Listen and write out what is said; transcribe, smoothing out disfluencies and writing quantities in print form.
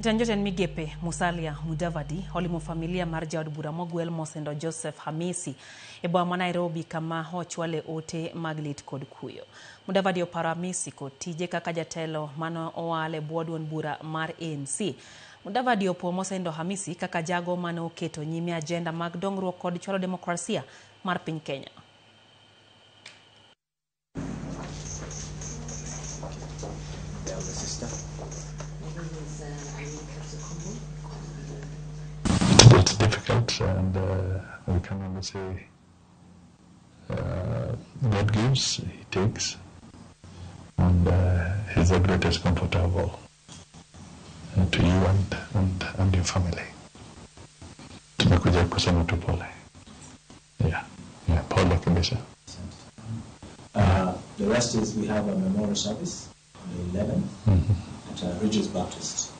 Jatend jotend migepe Musalia Mudavadi olimo familia mar jaod bura mogwel mosendo Joseph Hamisi e boma ma Nairobi kama ochwale ote mag lit kod kuyo. Mudavadi oparo Hamisi kod tije kaka jatelo mane owal e bwo duond bura mar ANC. Mudavadi opuo mosendo Hamisi kaka jago mane oketo nyime ajenda mag dongruok kod chwalo demokrasia mar piny Kenya. It's difficult, and we can only say God gives, He takes, and He's the greatest comforter of all, to you and your family. Tumekuja kusema tu pole. Yeah, pole kabisa. The rest is we have a memorial service on the 11th at Ridges Baptist.